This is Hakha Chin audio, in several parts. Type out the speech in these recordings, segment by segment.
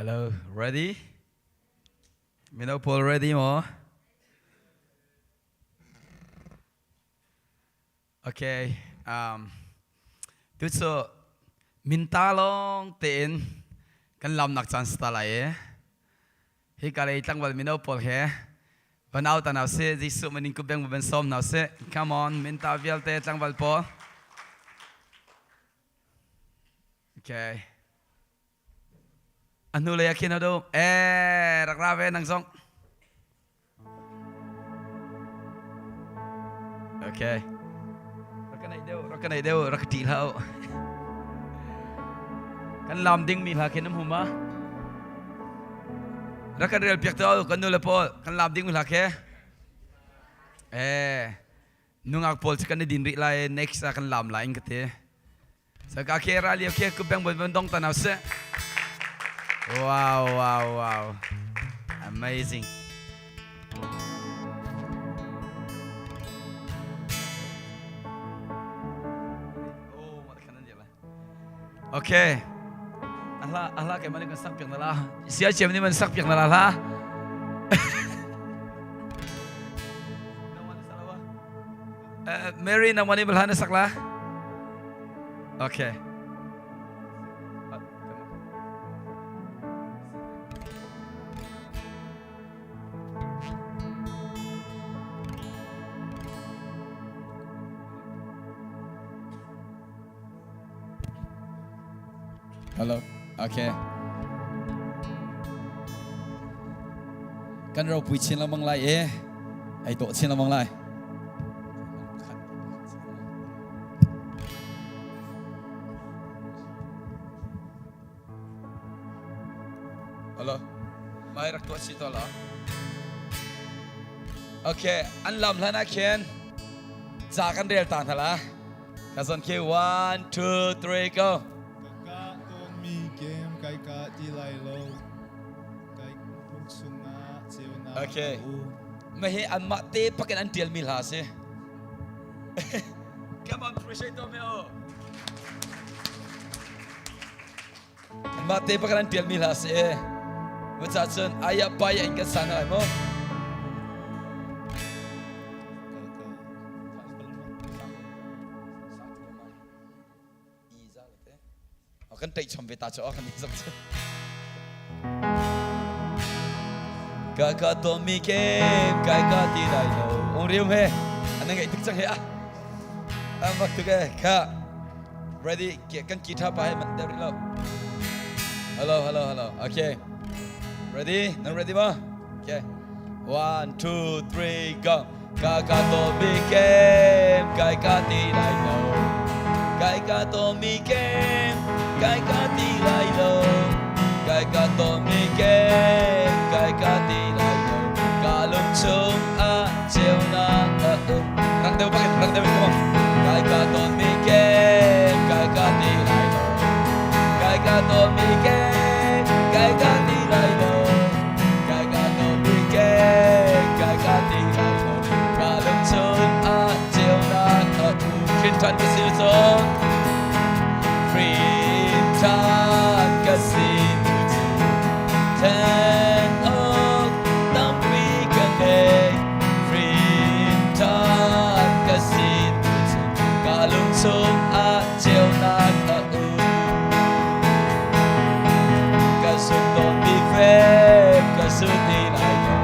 Hello, ready? Mino pawl ready maw? Okay. Tu cu minta lawng tein kan lamnak caan si ta lai i hi ka lei tlangval mino pawl he van au ta hna usih. Jesuh min in kubeng van sawm hna usih. Come on, minta vialte tlangval pawl. Okay. A hnulei ah khin a dum. Eh, rak ra ve nang zong. Okay. Rak ka naih deuh, rak ka naih deuh, rak ka ṭih hlah u. Kan lam ding mi hla khin um hum a. Rak kan rel piak te kan nu le pawl kan lam ding mi hla khe. Eh, nungak pawl cu kan i din rih lai next ah kan lam lai in ka ti. Saka khe ra lio khe kubeng bon bon dong ta nau se. Wow, wow, wow. Amazing. Okay. Ahla ahla ke mani kan sak piak na la. Sia chem ni man sak piak na la la. Mary nang mani balhan na sak la. Okay. Hello. Okay. Kan ropui chin lengmang lai e. Ai dawh chin lengmang lai. Hello. Mai rak tuah si to la. Okay, an lam hlan ah khin ca kan rel ta hna la. Ka zon khi 1 2 3 go. Ka tawnmi game kai ka ti lai lo. Kai lung chungah ceunak Okay. Mahi anmah te pakin an tialmi hla si. Come on, appreciate to me oh. Anmah te pakin an tialmi hla si. Maca cun aya paya in kan sang lai mo. Kan tei chom ve ta cho kan ni zong chu. Ka ka to mi ke kai ka ti lai lo. Ong riu he. An ngai tik chang he a. Am bak tu ke kha. Ready ke kan ki tha pa he man der lo. Hello hello hello. Okay. Ready? Nan ready ba? Okay. 1 2 3 go. Ka ka to mi ke kai ka ti lai lo. Kai ka to mi ke kai ka ti lai lo. Kai ka to mi ke kai ka ti lai lo. Ka lung chung a cheu na a um. Rang deuh bak rang deuh come on. Kai ka to mi ke kai ka ti lai lo. Kai ka to mi ke kai ka ti lai lo. Kai ka to mi ke kai ka ti lai lo. Ka lung chung a cheu na a um. Khin than ka si cun. Free than ka si tu cu. Then ok tampi ka ngei. Free than ka si tu cu. Ka lung chung a ceunak a um. Ka sum tawn mi fek, ka su ti lai lo.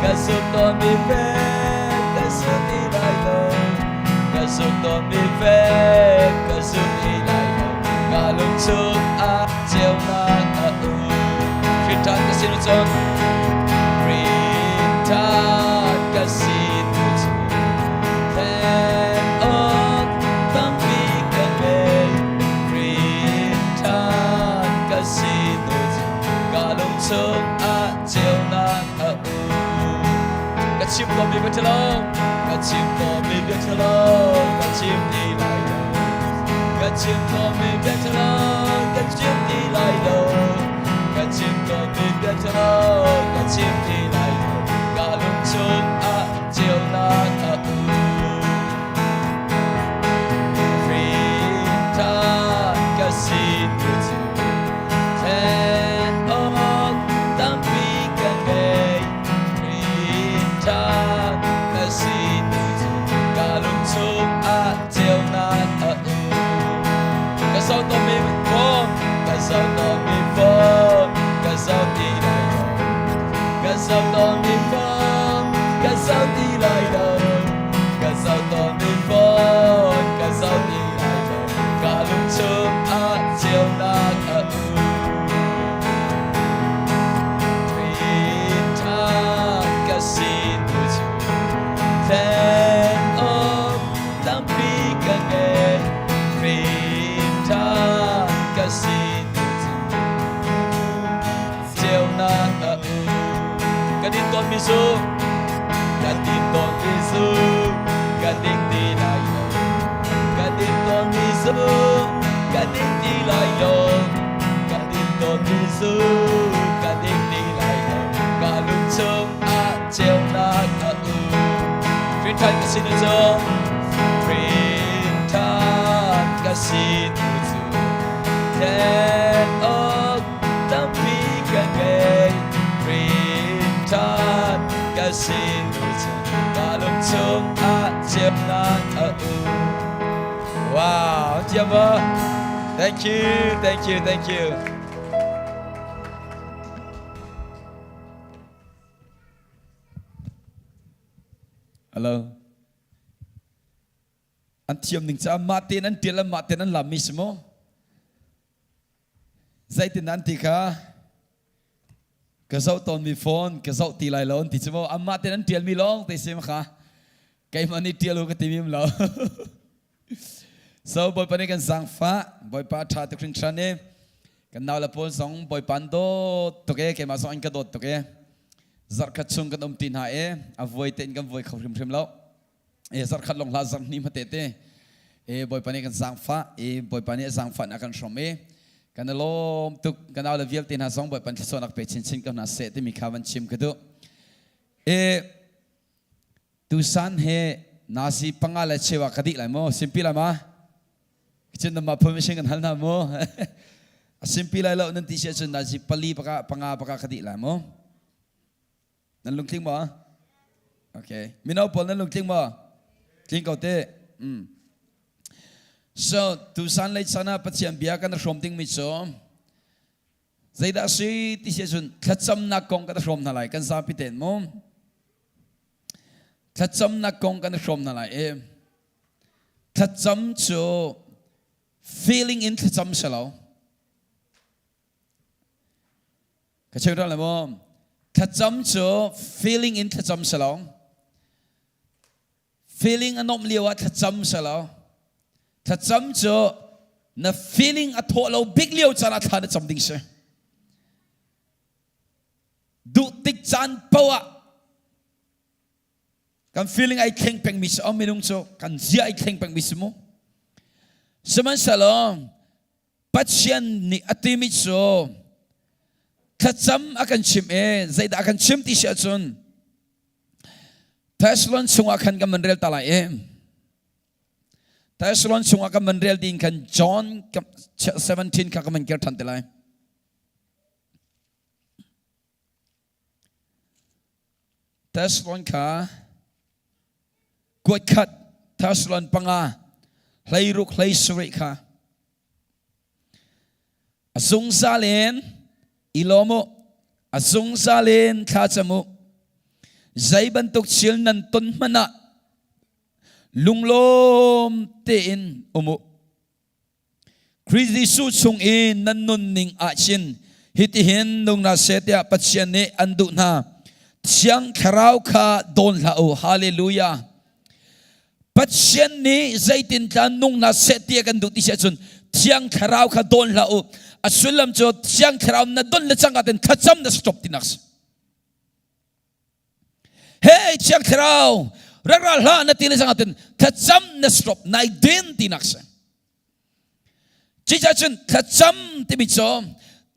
Ka sum tawn mi fek, ka su ti lai lo. Ka sum tawn mi fek, ka su ti lai lo. Ka lung chung ah ceunak a um. Hrinṭhan ka sin cun, hrinṭhan ka sin cu then awk tampi ka ngei. Hrinṭhan ka sin cu ka lung chung ah ceunak a um. Ka chim ko mi bia ṭhalo, ka chim ko mi bia ṭhalo, ka chim ti lai lo. Ka chim ko mi bia ṭhalo, ka chim ti lai lo. Ka chim ko mi bia ṭhalo, ka chim ti lai lo. Ka lung chung ah ceunak a um. Hrinṭhan ka si tu cu then tawnmi zu, kan din tawnmi zu, kan ding ti lai lo. Kan din tawnmi zu, kan ding ti lai lo. Kan din tawnmi zu, kan ding ti lai lo. Ka lung chung ah ceunak a um. Hrin ṭhan ka sin cu, hrin ṭhan ka sin cu, then awk tampi ka ngei. Hrin ṭhan ka sin cu, ka lung chung ah ceunak a um. Wow, thiam maw? Thank you, thank you, thank you. Hello. An thiam ning ca mah tein an tial mah tein an lam mi si maw? Zeitin an ti kha ka zoh tawn mi phone ka zoh ti lai lo an ti cu maw? Amah tein an tial mi lawng te si ma kha keimah nih tial u ka ti mi lo. So Bawipa nih kan zaangfah, Bawipa ṭha tuk hringhran i kan nau le pawl zong Bawipa an dawt tuk i keimah zong an ka dawt tuk i zarhkhat chung kan um ti hna i a vuai tein kan vuai kho hrimhrim lo. E zarhkhat lawng hlah zarh hnih hmate te e Bawipa nih kan zaangfah i Bawipa nih a zaangfah a kan hrawm i kan i lawm tuk. Kan nau le vialte hna zong Bawipa thluachuahnak pe chinchin ko hna seh timi kha van chim ka duh. E Tusan he nasi panga le chewa ka dih lai maw? Simpi lai ma? Cun nama permission kan hal hna mu. A simpi lai lo nan ti si ahcun nasi pali paka panga paka ka dih lai maw? Nan lungtling maw? Okay. Mino pawl nan lungtling maw? Tling ko te. Mm. So tusan lei chan ah Pathian bia kan hrawm dingmi cu Zeidah a si ti si ahcun thlacamnak kong kan i hrawm hna lai kan zapi tein mu. Thlacamnak kong kan i hrawm hna lai i thlacam cu feeling in thlacam si lo. Ka chim ṭhan lai maw? Thlacam cu feeling in thlacam si lo. Feeling a nuamh lio ah thlacam si lo. Thlacam cu na feeling a thawh lo bik lio caan ah thla na cam ding si. Duh tik caan paoh ah kan feeling ai thleng pengmi si minung cu kan zia ai thleng pengmi si mu. Sihmanhsehlaw Pathian nih a timi cu thlacam a kan chimh i zeidah a kan chim ti si ahcun Thessalon chungah khan kan van rel ta lai i Thessalon chungah kan van rel ding khan John 17 kha kan van kir than te lai. Thessalon kha kuat khat Thessalon panga hleiruk hlei sarih kha A zungzal in i lawm u, a zungzal in thlacam u. Zei bantuk thil nan ton hmanh ah lunglawm tein um u. Khrih Jesuh chung i nan nunning ah chin hitihin nung hna seh tiah Pathian nih an duh hna. Thiang Thlarau kha dawn hlah u. Hallelujah. Pathian nih zeitintla nung hna seh ti a kan duh ti si ahcun Thiang Thlarau kha dawn hlah u. A sullam cu Thiang Thlarau na don le cangka ten thlacam na stop tinak si. Hey Thiang Thlarau, rak ra hlah na ti le cangka ten thlacam na stop nai din tinak si. Cucaah cun thlacam timi cu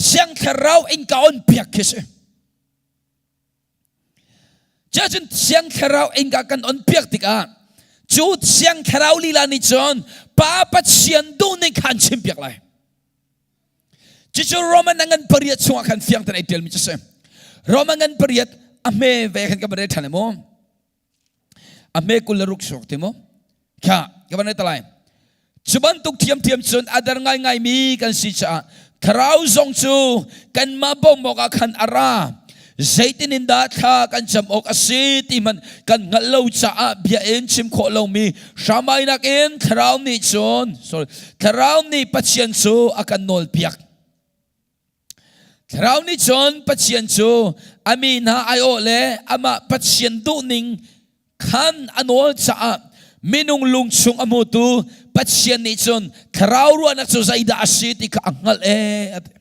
Thiang Thlarau in ka on piak khi si. Cuahcun Thiang Thlarau innka kan on piak tikah cu Thiang Thlarau lila nih cun Pa Pathian duhning kha an chimpiak lai. Cucu Roman a ngan pariat chungah khan fiang tein ai ṭialmi cu si. Roman ngan pariat a hme ve khan ka van rel ṭhan mu. A hme 26 suak ti mu. Kha ka van rel ta lai. Cu bantuk thiamthiam cun a der ngaingaimi kan si caah thlarau zong cu kanmah bawmh awkah khan a ra. Zeitin in dah thla kan cam awk a si ti hmanh kan hngalh lo caah bia in chim khawh lomi hramainak in thlarau nih cun sorry thlarau nih Pathian cu a kan nawlpiak. Thlarau nih cun Pathian cu a mi hna aiawh le amah Pathian duhning khan a nawl caah minung lungchung a hmutu Pathian nih cun thlarau ruahnak cu zeidah a si ti kha a hngalh ee a ti.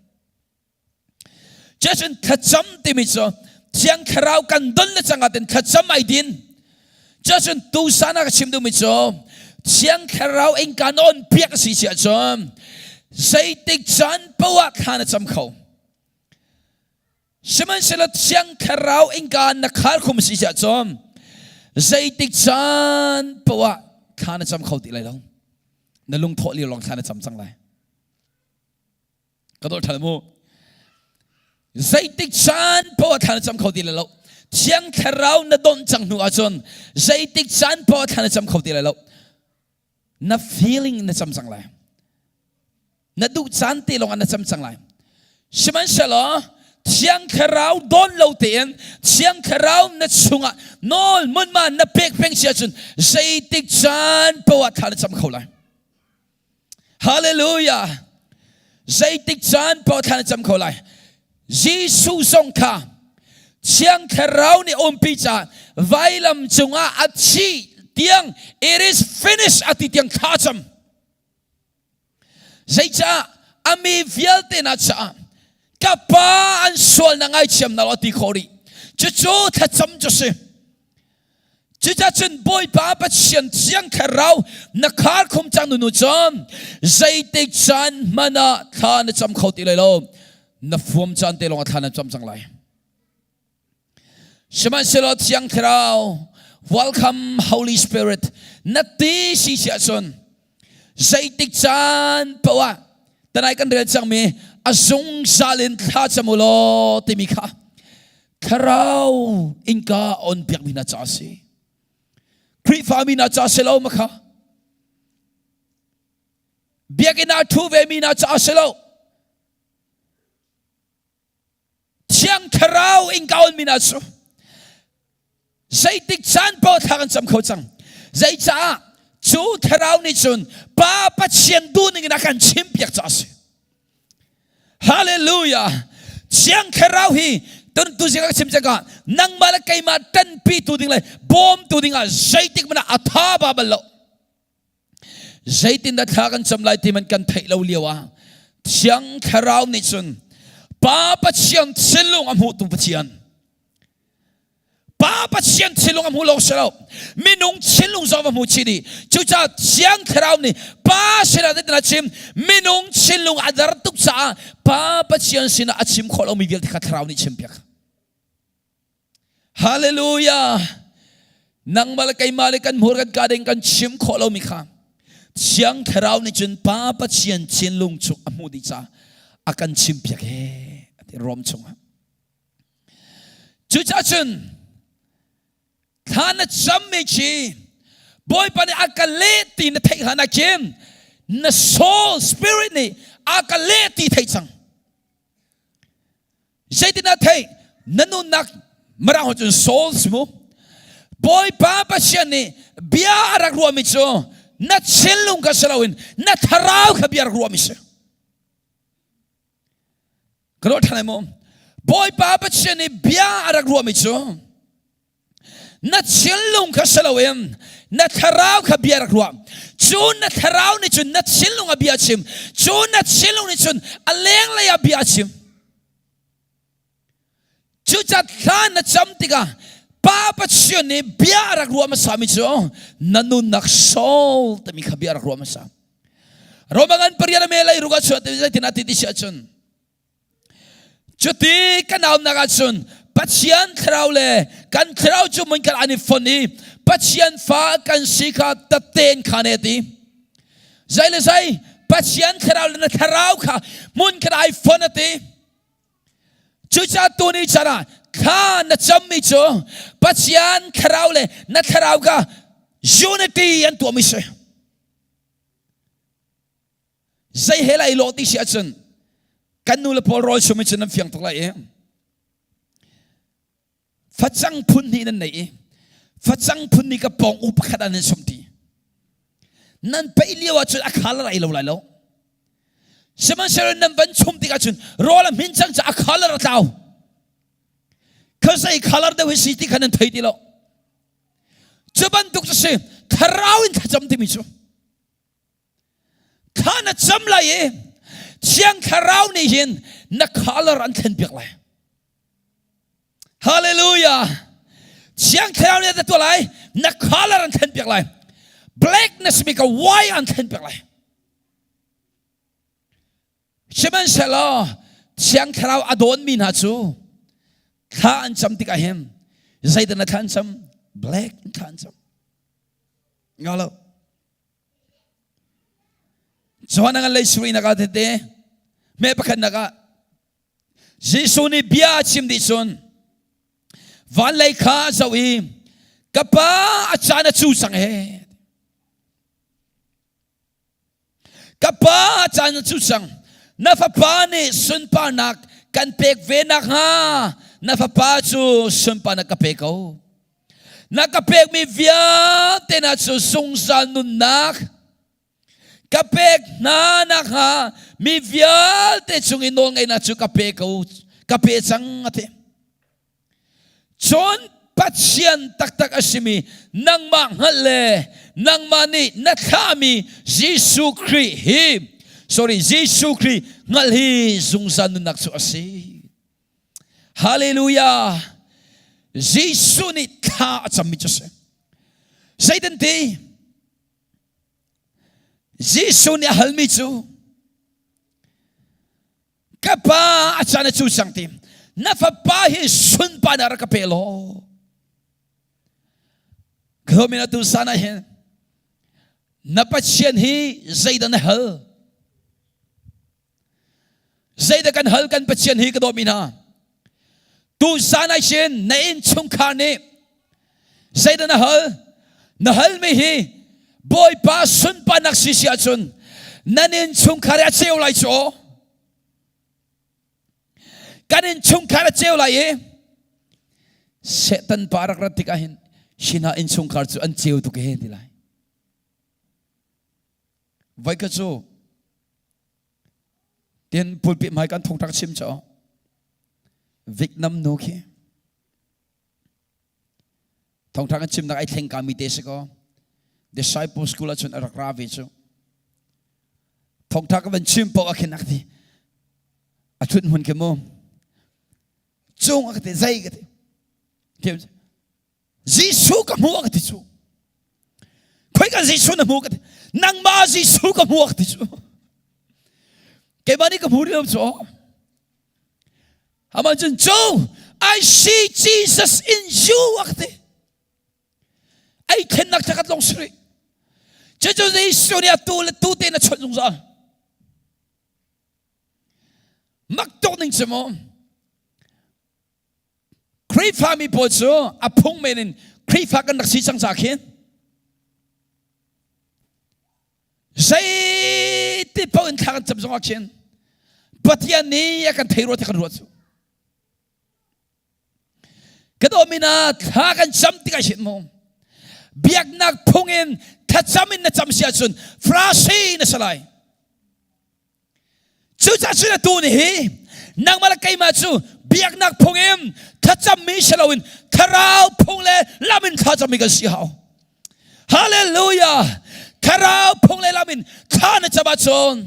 Cun thlacam timi cu Thiang Thlarau kan don le cang ah thlacam ai din. Cun tusan ah ka chim duhmi cu Thiang Thlarau in kan on piak a si si ahcun zeitik caan paoh ah thla na cam kho. Sihmanhsehlaw Thiang Thlarau innka na khar khum si ahcun zeitik caan paoh ah thla na cam kho ti lai lo. Na lungthawh lio lawng thla na cam cang lai. Ka dawt ṭhal mu. Zeitik caan paoh ah thla na cam kho ti lai lo. Thiang Thlarau na donh cang hnu ahcun zeitik caan paoh ah thla na cam kho ti lai lo. Na feeling na cam cang lai. Na duh caan te lawng ah na cam cang lai. Sihmanhsehlaw Thiang Thlarau dawn lo tein Thiang Thlarau na chungah nawl munma na pek peng si ahcun zeitik caan paoh ah thla na cam kho lai. Hallelujah! Zeitik caan paoh thla na cam kho lai. Jesuh zong kha Thiang Thlarau nih umpi caah vailam cungah a thi tiang it is finished a ti tiang thla a cam. Zeicah a mi vialte na caah ka pa an sual na ngaithiam na lo ti khawh rih. Cucu thlacam cu si. Cucacun Bawipa Pathian Thiang Thlarau na khar khum cang nu cun zeitik caan hmanh ah thla na cam kho ti lai lo. Na fuam caan te lawng ah thla na cam cang lai. Sihmanhsehlaw Thiang Thlarau, welcome Holy Spirit, na ti si si ahcun zeitik caan paoh ah tanai kan rel cangmi a zungzal in thla cam u law timi kha Thlarau innka on piakmi hna ca a si. Khrihfami hna ca si lo ma kha. Biakinn ah ṭhu vemi hna ca si lo. Thiang Thlarau innka onmi hna cu zeitik caan paoh thla kan cam kho cang. Zeicaah cu Thlarau nih cun Pa Pathian duhning in a kan chimpiak caah a si. Hallelujah! Thiang Thlarau hi tun tu zing ka chim cangka nangmah le keimah ṭanpi tu ding le bawmtu ding ah zeitik hmanh ah a tha ba bal lo. Zeitin dah thla kan cam lai ti man kan theih lo lio ah Thiang Thlarau nih cun Pa Pathian thinlung a hmuhtu Pathian Pa Pathian thinlung a hmu lo si lo. Minung thinlung zong va hmu chih dih. Cucaah Thiang Thlarau nih Pa sinah zeitin a chim? Minung thinlung a dar tuk caah Pa Pathian sinah a chim khawh lomi vialte kha Thlarau nih chimpiak. Hallelujah! Nangmah le keimah le kan hmur kan ka ding kan chim khawh lomi kha Thiang Thlarau nih cun Pa Pathian thinlung chung a hmuh dih caah a kan chimpiak he ati Rom chungah. Cucaah cun thla na cammi khi Bawipa nih a ka leh ti na theih hlan ah khin na soul spirit nih a ka leh ti theih cang. Zeitin ah theih? Na nunnak mirang holh cun soul si mu. Bawipa Pathian nih bia a rak ruahmi cu na thinlung kha si loin na thlarau kha bia rak ruahmi si. Ka ruah ṭhan lai maw? Bawipa Pathian nih bia a rak ruahmi cu na thinlung kha si loin na thlarau kha bia rak ruah. Cu na thlarau nih cun na thinlung a bia a chim. Cu na thinlung nih cun a lenglei ah bia a chim. Cucaah thla na cam tikah Pa Pathian nih bia a rak ruah hmasami cu na nunnak soul timi kha bia a rak ruah hmasa. Roma ngan pariat a me lei ruk ah chuah ti zeitin ah ti ti si ahcun cuti kan aunak ahcun Pathian thlarau le kan thlarau cu mun kan an i fon i Pathian fa kan si kha tatten kha ne ti zei le zei Pathian thlarau le na thlarau kha mun khat ai fon a ti. Cucaah tuni chan ah thla na cammi cu Pathian thlarau le na thlarau kha unity an tuahmi si. Zei he lai lawh ti si ahcun kan nu le pawl rawl chum in cun nan fiang tuk lai i Facang phun hnih nan nei i facang phun nih ka pawng u pakhat ah nan sumti. Nan peih lio ahcun a khal a rai lo lai lo. Sihmanhsehlaw nan van chum tikah cun rawl a hmin cang caah a color a tlau. Kha zei color deuh hi si ti kha nan thei ti lo. Cu bantuk cu si thlarau in thlacam timi cu. Thla na cam lai i Thiang Thlarau nih hin na color an thlen piak lai. Hallelujah! Thiang Thlarau nih a tuah lai, na color an thlen piak lai. Black na simi ka white an thlen piak lai. Sihmanhsehlaw Thiang Thlarau a dawnmi hna cu thla an cam tikah hin zeidah na thla an cam? Black in thla an cam. Nga lo. Johan a ngan lei suri nak ah tete me pakhat nak ah Jesuh nih bia a chim dih cun van lei kha a zoh i ka pa a caan a cu cang he ka pa a caan a cu cang na fapa nih sunparnak kan pek ve nakhnga na fapa cu sunparnak ka pe ko na ka pekmi vialte na cu zungzal nunnak ka pek hna nakhnga mi vialte cung i nawlngeihnak cu ka pe ko ka pe cang a ti cun Pathian taktak a simi nangmah hngalh le nangmah nih na thlahmi Jesuh Khrih hi sorry Jesuh Khrih hngalh hi zungzal nunnak cu a si Hallelujah Jesuh nih thla a cammi cu a si zeitin ti Jesuh nih a halmi cu ka pa a caan a cu cang ti na fapa hi sunparnak rak ka pe law Khomin atu san ah hin na Pathian hi zeidah na hal Zeidah kan hal kan Pathian hi ka dawtmi hna. Tu zan ah hin na innchungkhar nih zeidah na hal? Na halmi hi Bawipa sunparnak si si ahcun nan innchungkhar a ceu lai cu. Kan innchungkhar a ceu lai i Satan pa rak rat tikah hin hi hna innchungkhar cu an ceu tuk he ti lai. Voikhat cu Tin pulpit hmai kan thongthak chim cho. Vietnam nu khi thongthak an chimnak ai thleng ka mi te si ko. Disciple school ahcun a rak ra ve cu. Thongthak van chim paoh ah khin a ti. A thut hmun khi mu. Cung a ka ti zei ka ti. Jesuh ka hmu ka ti cu. Khoi ka Jesuh na hmu ka ti. Nangmah Jesuh ka hmu ka ti cu. Keimah nih ka hmu rih lo cu. Amah cun cu I see Jesus in you a ka ti. Ei thlennak thakat long siri. Cucu Jesuh nih atu le tu te na chawnh zungzal. Mak tuk ning cu mu. Khrihfami pawl cu a phung men in Khrihfa kan rak si cang ca khin zeiti paoh in thla kan cam zongah khin Pathian nih a kan thei rua ti kan ruat cu. Ka dawmi na thla kan cam tikah hin mu biaknak phung in thlacam in na cam si ahcun Farasi na si lai. Cucaah cun atu ni hi nangmah le keimah cu biaknak phung in thlacammi si loin thlarau phung le lam in thlacammi kan si hau. Hallelujah! Thlarau phung le lam in thla na cam ahcun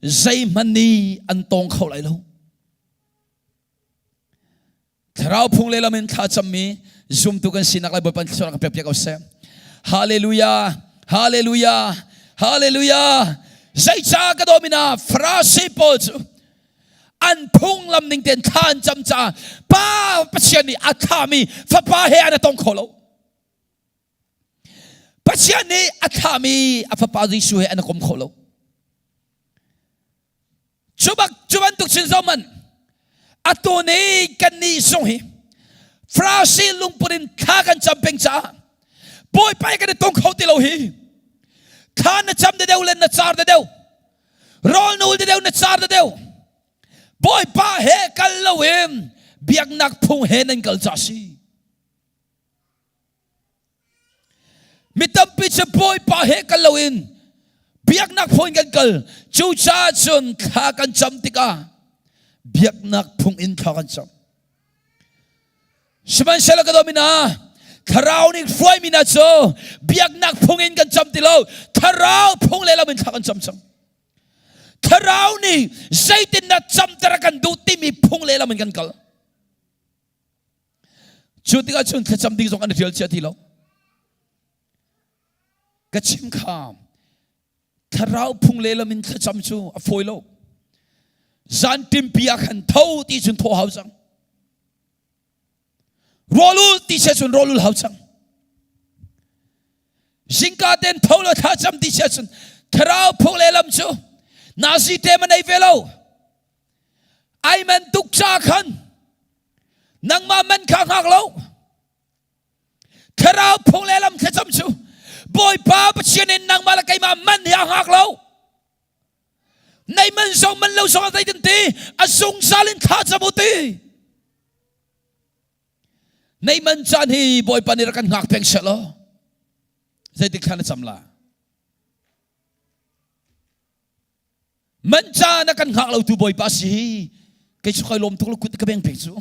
zeihmanh nih an tawng kho lai lo. Thlarau phung le lam in thla cammi zumtu kan sinak lai Bawipa thluachuah kan pek piak ko seh. Hallelujah! Hallelujah! Hallelujah! Zeicah ka dawmi na Farasi pawl cu an phunglam ning tein thla an cam caah Pa Pathian nih a thlahmi fapa he an i tong kho lo. Pathian nih a thlahmi a fapa Jesuh he an i kom kho lo. Cu bak cu bantuk cun zohmanh atu ni kan nih zong hi Farasi lungput in thla kan cam peng caah Bawipa kan i tong kho ti lo hi thla na cam de deuh le na car de deuh rawl na ul de deuh na car de deuh Bawipa he kal lo in biaknak phung he nan kal ca si Mi tampi cu Bawipa he kal loin biaknak phung in kan kal. Cucaah cun thla kan cam tikah biaknak phung in thla kan cam. Sihmanhsehlaw ka dawmi hna, Thlarau nih hruaimi hna cu biaknak phung in kan cam ti lo, Thlarau phung le lam in thla kan cam cang. Thlarau nih zeitindah camter a kan duh timi phung le lam in kan kal. Cu tikah cun thlacam ding zong an rial cia ti lo. Ka chim kha thlarau phung le lam in thlacam cu a fawi lo. Zan timpi ah khan tho ti cun thaw hau cang. Rawlul ti sia cun rawlul hau cang. Zingka ten tho lo thla cam ti sia cun thlarau phung le lam cu nazi te ma nei ve lo. Ai man tuk cha khan nangmah man kha hngak lo. Thlarau phung le lam thlacam cu Bawipa Pathian in nangmah le keimah man hi a hngak lo. Nei man zong man lo zong a zeitin ti a zungzal in thla cam u ti. Nei man caan hi Bawipa nih rak kan hngak peng seh law zeitik thla na cam la? Man caan a kan hngak lo tu Bawipa si hi kei cu kai lawm tuk lo kut ka beng pek cu.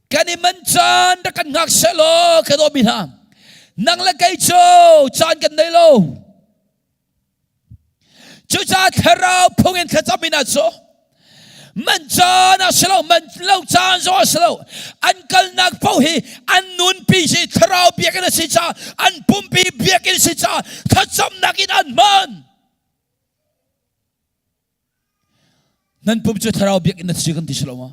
Kan i man caan rak kan hngak seh law ka dawmi hna. Nang le kei cu caan kan nei lo. Cucaah thlarau phung in thlacam in ah cu man caan ah si lo man lo caan zong ah si lo an kalnak paoh hi an nunpi si thlarau biakinn a si caah an pumpi biakinn si caah thlacamnak in an hman. Nan pum cu thlarau biakinn na si kan ti si lo maw?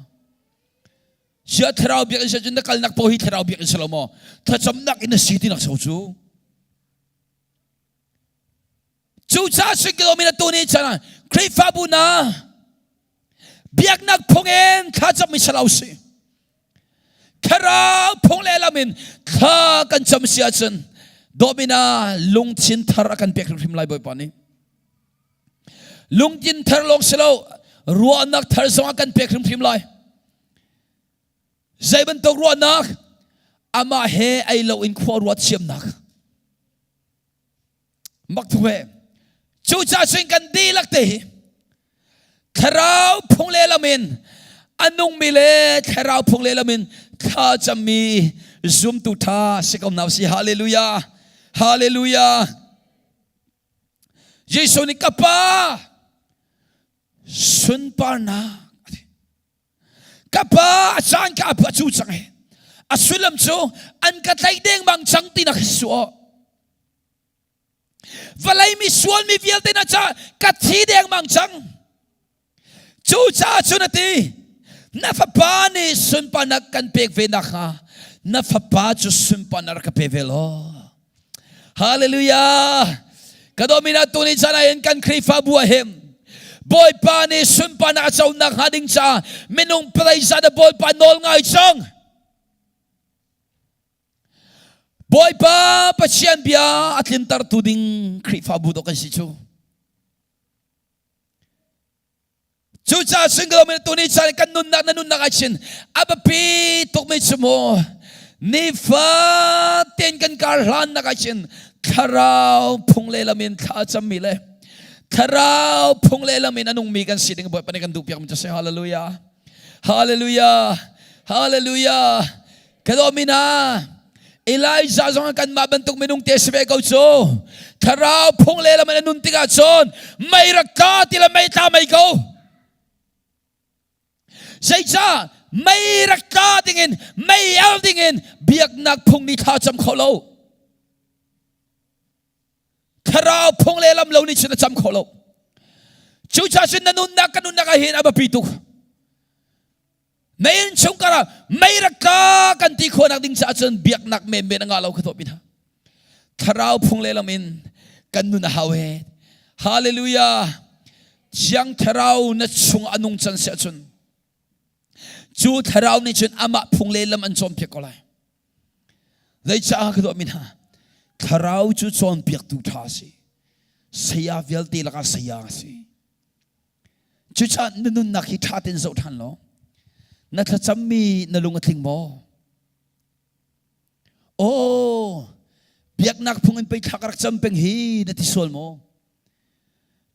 Sia thlarau biakinn si cun na kalnak paoh hi thlarau biakinn si lo maw? Thlacamnak in na si ti nak so cu. Cucaah singkilo atu ni chan Khrihfabu na biaknak phung in thlacam mi si lo si. Thlarau phung le lam in thla kan cam si ahcun dawmina lungthin thar a kan pek hrimhrim lai Bawipa nih. Lungthin thar lawng si lo ruahnak thar zong a kan pek hrimhrim lai. Zei bantuk ruahnak? Amah he ei lo in khua ruat thiamnak. Mak tuk he. Cucaah cun kan dihlak te hi thlarau phung le lam in a nungmi le thlarau phung le lam in thla cammi zumtu tha si ko hna si. Hallelujah. Hallelujah. Jesuh nih ka pa sunparnak ka pa a caan ka a cu cang he a sullam cu an ka tlaih dengmang cang tinak hi su aw vawlei mi sual mi vialte na ca ka thi dengmang cang Cucaah cun a ti, na fapa nih sunparnak kan pek ve nakhnga na fapa cu sunparnak rak ka pe ve law. Hallelujah! Ka dawmi na tuni caan ah hin kan Khrihfabu ah hin Bawipa nih sunparnak a co nakhnga ding caah minung palei zat ah Bawipa nawl ngai cang. Bawipa Pathian bia a tlintertu ding Khrihfabu dawh kan si cu. Cucaah single men tuni caan kan nunnak na nunnak ah chin a biapi tukmi cu mu nifa tein kan kar hlannak ah chin thlarau phung le lam in thla cammi le thlarau phung le lam in a nungmi kan si ding Bawipa nih kan duh piak mi cu si hallelujah hallelujah hallelujah Ka dawmi hna, Elijah zong kanmah bantuk minung te si ve ko cu. Thlarau phung le lam in a nun tikah cun mei rak tla ti le mei tla mei ko. Zeicah mei rak tla dingin mei al dingin biaknak phung nih thla cam kho lo. Thlarau phung le lam lo nih cun a cam kho lo. Cucaah cun na nunnak ka nunnak ah hin a biapi tuk. Na innchungkhar ah mei rak tla kan ti khawhnak ding caah cun biaknak menmen a ngah lo kha tuah hna. Thlarau phung le lam in kan nun a hau he. Hallelujah. Thiang Thlarau na chung a nung can siah cun cu Thlarau nih cun amah phung le lam an cawnpiak ko lai. Zeicah ka tuah mi hna? Thlarau cu cawnpiaktu ṭha a si. Saya vialte lakah saya a si. Cucaah na nunnak hi ṭha tein zoh ṭhan law na thlacammi na lung a tling maw? Aw, biaknak phung in pei thla ka rak cam peng hi na ti sual maw?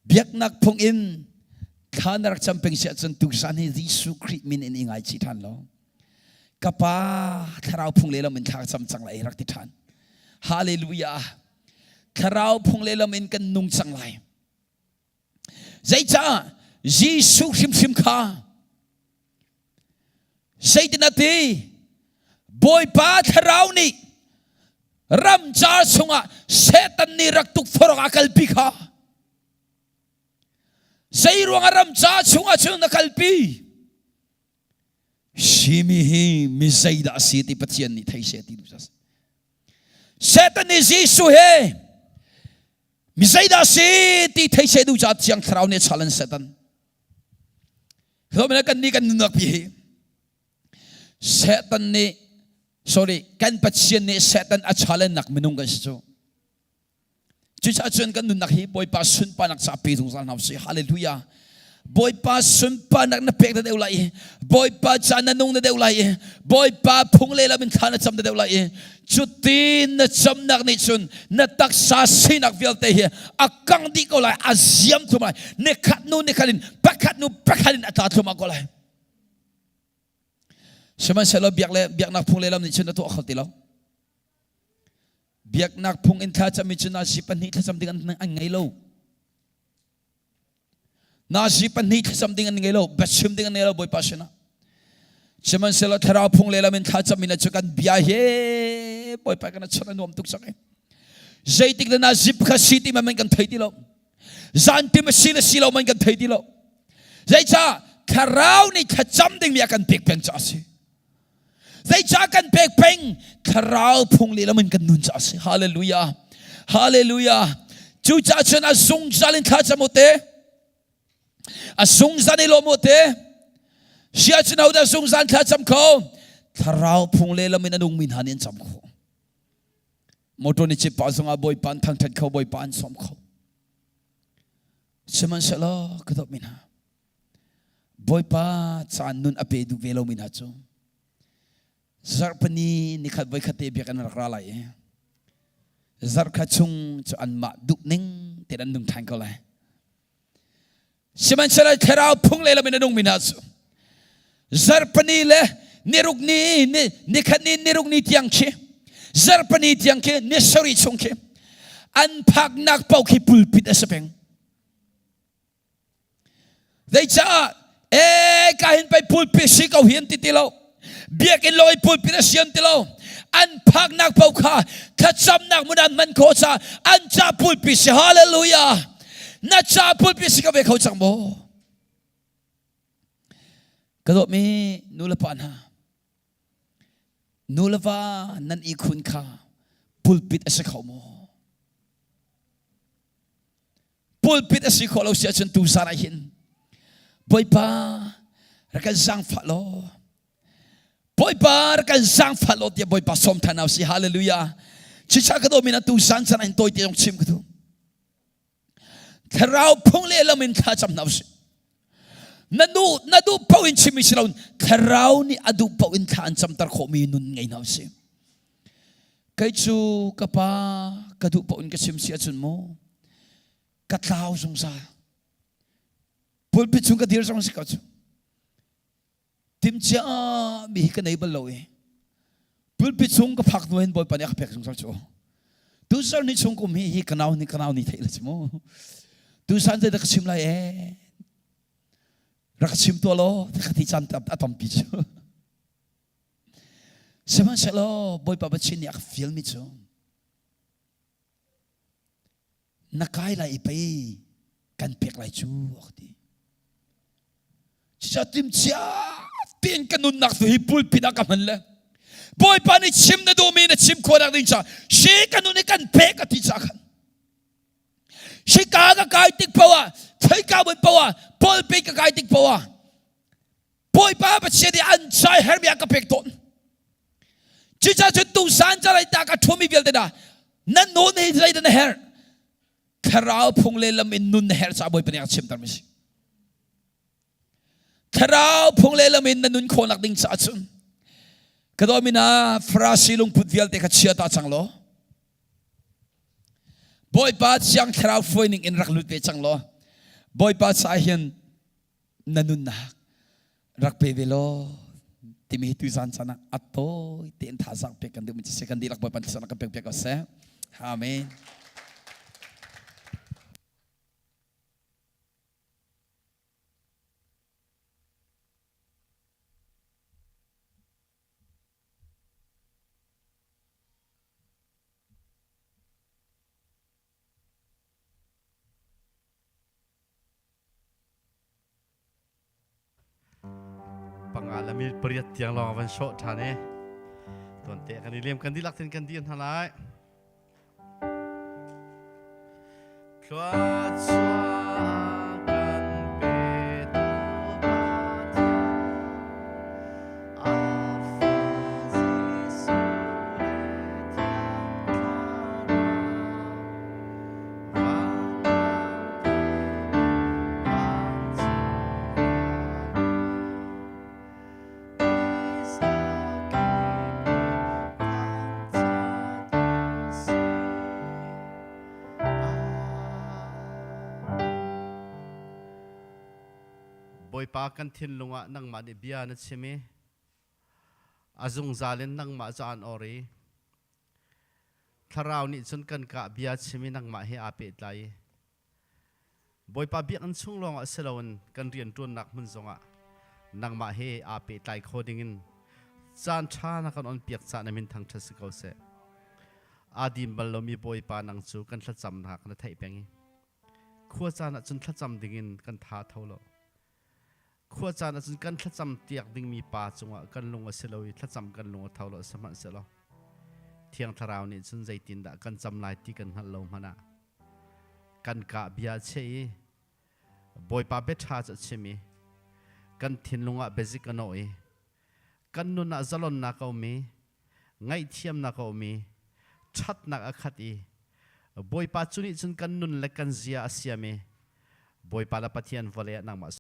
Biaknak phung in thla na rak cam peng si ahcun tuzan hi Jesuh Khrih min in i ngaichih ṭhan law ka pa thlarau phung le lam in thla ka cam cang lai rak ti ṭhan. Hallelujah! Thlarau phung le lam in kan nung cang lai. Zeicah Jesuh hrimhrim kha Zeitin a ti? Bawipa thlarau nih ramcar chungah Satan nih rak tukforh a kalpi kha. Zei ruangah ramcar chungah cun a kalpi? Simi hi mi zeidah a si ti Pathian nih thei seh ti duh Satan nih Jesuh he mi zeidah a si ti thei seh duh caah Thiang Thlarau nih a challenge Satan. Hi kan nih kan nunnak pi hi Satan nih sorry kan Pathian nih Satan a challenge nak minung kan si cu. Cucaah cun kan nunnak hi Bawipa sunparnak ca pe zungzal hna usih. Hallelujah. Bawipa sunparnak na pek na deuh lai i Bawipa ca na nung na deuh lai i Bawipa phung le lam in thla na cam na deuh lai i cutin na camnak nih cun na taksa sinak vialte hi a kang dih ko lai a ziam thum lai nikhat nu nikhat in pakhat nu pakhat in a tla thluahmah ko lai sihmanhsehlaw biak le biaknak phung le lam nih cun a tuah kho ti lo Biaknak phung in thlacam mi cu nazi pahnih thlacam ding an ngei lo. Nazi pahnih thlacam ding an ngei lo, biachim ding an ngei lo Bawipa sinah. Sihmanhsehlaw thlarau phung le lam in thlacam mi na cu kan bia he Bawipa kan chan a nuam tuk cang e. Zeitik na nazi kha si ti man kan thei ti lo. Zantim a si le si lo man kan thei ti lo. Zeicah thlarau nih thlacam ding mi a kan pek peng caah a si. Zeicah kan pek peng? Thlarau phung lehlam in kan nun caah a si. Hallelujah. Hallelujah. Cucaah cun a zungzal in thlacam u te. A zungzal i lawm u te. Sia cun hodah zungzal thlacam kho? Thlarau phung lehlam in a nungmi hna nih an cam kho. Motor ni cip pah zongah Bawipa an thangṭhat kho, Bawipa an sawm kho. Sihmanhsehlaw ka dawtmi hna, Bawipa caan nun a pe duh ve lomi hna cu zarhpini nikhat voikhat te biakinn an rak ra lai i zarhkhat chung cu anmah duh ning tein an nung ṭhan ko lai. Sihmanhsehlaw thlarau phung lehlam in a nungmi hna cu zarhpini le niruk ni nikhat ni niruk ni tiang khi zarhpini tiang khi ni sarih chung khi an phaknak paoh khi pulpit a si peng. Zeicah ee ka hin pei pulpit si ko hi an ti ti lo. Biakinn lo i pulpit a si an ti lo. An phaknak paoh kha thlacamnak mun an hman khawh caah an ca pulpit si. Hallelujah. Na ca pulpit si ka ve kho cang maw? Ka dawtmi nu le pa hna, nu le va nan ihkhun kha pulpit a si kho maw? Pulpit a si khawh lo si ahcun tuzan ah hin Bawipa rak kan zaangfah law Bawipa rak kan zaangfah law tiah Bawipa sawm than si hallelujah chicha ka dawmi na tuzan chan ah hin tawi te zong chim ka duh thlarau phung le lam in thla cam hna usih na duh na duh paoh in chimmi si loin thlarau nih a duh paoh in thla an camter khawhmi nun ngei hna usih Kei cu ka pa ka duh paoh in ka chim si ahcun mu ka tlau zungzal. Pulpit chung ka dir zong si ko cu. Timcia mi hi ka nei bal lo i pulpit chung ka phak hnu hin Bawipa nih a ka pek zungzal cu. Tuzar ni chung kum hi hi ka nau ni ka nau ni theih la ci mu. Tusan zeidah ka chim lai ee? Rak ka chim tuah law ka ti caan a tampi cu. Sihmanhsehlaw Bawipa Pathian nih a ka fialmi cu na kai lai i pei kan pek lai cu a ka ti. Cucaah timcia tein ka nunnak tu hi pulpit ah ka hman le Bawipa nih chim na duhmi na chim khawhnak ding caah si ka nun i kan pek a ti caah khan Hika ka kai tik paoh ah khoika hmun paoh ah pulpit ka kai tik paoh ah Bawipa Pathian nih an chai hermi a ka pek tawn. Cucaah cun tusan calai ta ka ṭhumi vialte hna nan nun hi zeidah na herh? Thlarau phung le lam in nun na herh caah Bawipa nih a ka chimter mi si. Thlarau phung le lam in na nun khawhnak ding caah cun ka dawmi na Farasi lungput vialte kha chia ta cang law Bawipa Thiang Thlarau hruai ning in rak lut ve cang law Bawipa caah hin na nunnak rak pe ve law timi hi tuzan caan ah a tawi tein thazaang pek kan duhmi si kan dihlak Bawipa nih kan pek piak ko seh. Amen. Panga le minute pariat tiang lawng a van sawh ṭhan i tuante kan i lem kan dihlak tin kan dir hna lai. Thluachuah kan petu Pathian, a Fa Jesuh le Thiang Thlarau, Bawipa kan thinlung ah nangmah nih bia na chim i a zungzal in nangmah cu aan or i Thlarau nih cun kan kah bia chim i nangmah he aa pehtlai i Bawipa biakinn chung lawngah si loin kan rianṭuannak hmun zongah nangmah he aa pehtlai kho dingin caan ṭha na kan onpiak caah na min thangṭhat si ko seh. Aa dim bal lomi Bawipa nang cu kan thlacamnak na theih peng i khua caan ah cun thlacam dingin kan tha tho lo. Khua caan ah cun kan thlacam tiak dingmi pa cungah kan lung a si lo i thlacam kan lung a tho lo sihmanhsehlaw Thiang Thlarau nih cun zeitindah kan cam lai ti kan hngalh lo hmanh ah kan kah bia a cheh i Bawipa bia ṭha cu a chim i kan thinlung ah biazik a nawh i kan nun ah zalonnak a um i ngaihthiamnak a um i ṭhatnak a khat i Bawipa cu nih cun kan nun le kan zia a siam i Bawipa le Pathian vawlei ah nangmah.